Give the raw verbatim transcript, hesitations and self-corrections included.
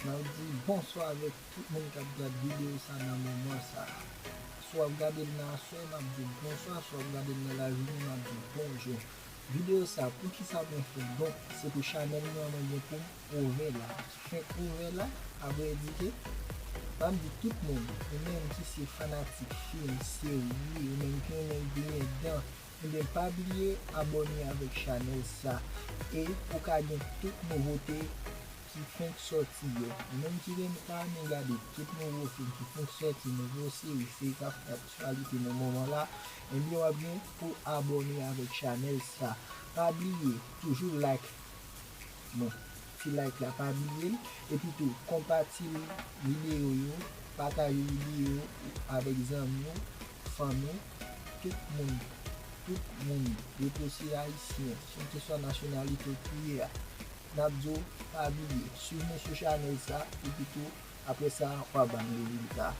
N ap di bonswa avèk tout moun k ap gad videyo sa nan moman sa. Si w ap gade l nan aswè, m ap di w bonswa. Si w ap gade l nan lajounen, m ap di w bonjou. Videyo sa, poukisa mwen fè l? Donk, se pou chanèl mwen an mwen gen pou m ouvè la. Fenk ouvè la, a vrè di ke, m ap di tout moun, ou menm ki se fanatik fim, seri, ou menm ki renmen griyen dan, ebyen pa bliye abòne avèk chanèl sa. E ou ka gen tout nouvote ki fenk sòti yo. Ou menm ki renmen, ta renmen gade tout nouvo fim ki fenk sòti, nouvo seri, seri k ap fè aktyalite nan moman la, ebyen w ap gen pou abòne avèk chanèl sa. Pa bliye, toujou like mwen. Ti like la, pa bliye l. Epi tou, konpati videyo yo, pataje videyo avèk zanmi w, fanmi w, tout moun, tout moun, depi w se ayisyen, kèlkeswa nasyonalite w ye a. N ap di w, pa bliye, swiv nou sou chanèl sa, epi tou, apre sa, w a ban m rezilta.